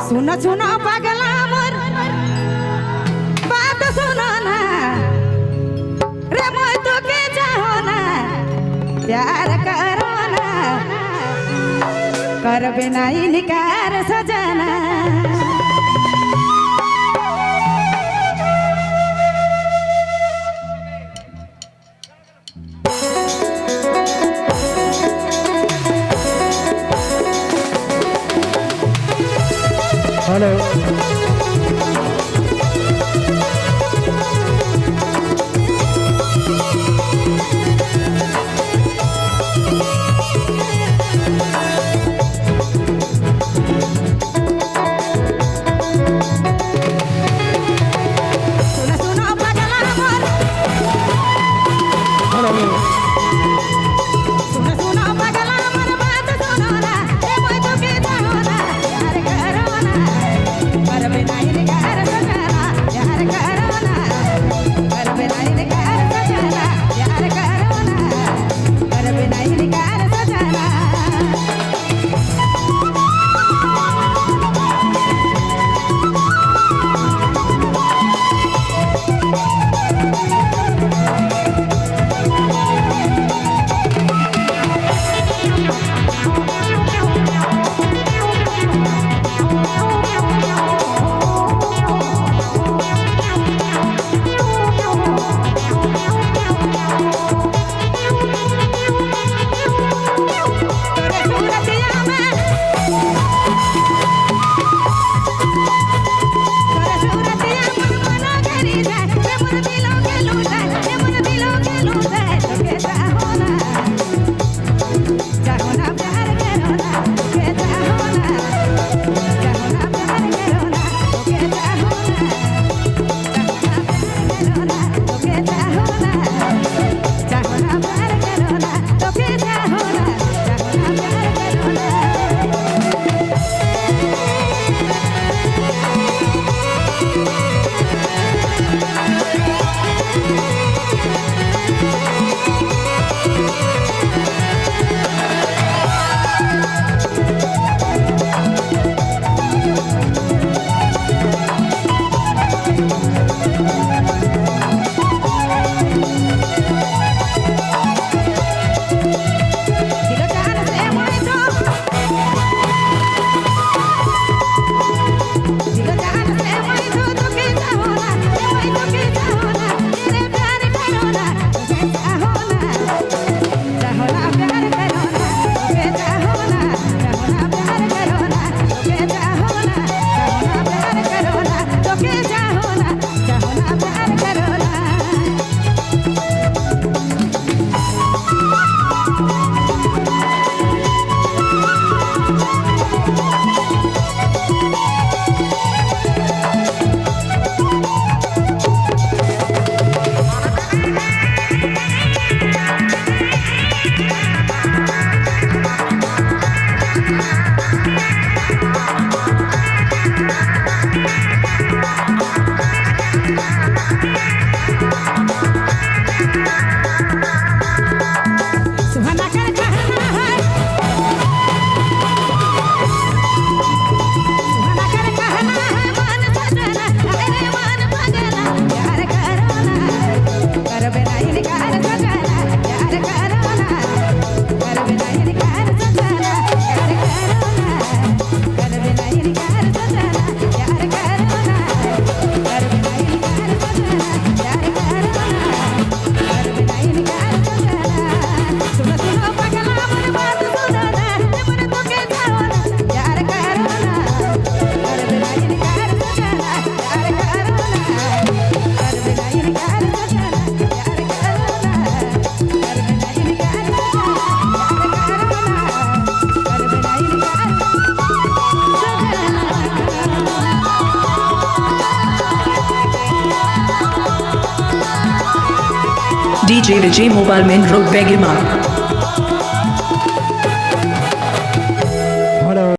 सुनो सुनो पगला मोर बात सुनो ना रे मोय तोके चाहो ना प्यार करो ना कर बिना इनकार सजना। हेलो सुनो सुनो पगला मोर हेलो सुनो सुनो पगला मोर बात सुनो ना रे मोय तोके चाहो ना प्यार करो ना कर बिना इनकार सजना प्यार करो ना कर बिना इनकार सजना प्यार करो ना कर बिना इनकार सजना। तोरे सूरतिया में तोरे सूरतिया में मन करी जाए रे मोर दिलों के लूटाए रे मोर दिलों के लूटाए तोके चाहो ना चाहो ना प्यार करो ना तोके चाहो ना चाहो ना प्यार करो ना तोके चाहो ना चाहो ना प्यार करो ना तोके चाहो ना चाहो ना प्यार करो ना तोके चाहो ना चाहो ना प्यार करो ना। दिलो जान से मोय तो दिलो जान से मोय तो तोके चाहो ना रे मोय तोके चाहो ना तेरे प्यार करो ना तोके चाहो ना चाहो ना प्यार करो ना तोके चाहो ना चाहो ना प्यार करो ना तोके चाहो ना चाहो ना प्यार करो ना तोके चाहो ना चाहो ना प्यार करो ना। सुहाना कर कहना है सुहाना कर कहना है मन सजना अरे मन पगला प्यार करो ना कर बिना इनकार सजना प्यार करो ना कर बिना इनकार सजना प्यार करो ना कर बिना इनकार सजना प्यार करो ना कर बिना इनकार सजना प्यार करो ना कर बिना इनकार सजना। सुनो सुनो पगला मोर बात सुनो ना रे मोर तोके चाहो ना प्यार करो ना कर बिना इनकार सजना प्यार करो ना कर बिना इनकार सजना प्यार करो ना कर बिना इनकार सजना प्यार करो ना कर बिना इनकार सजना। DJ Vijay Mobile Main Road Begima.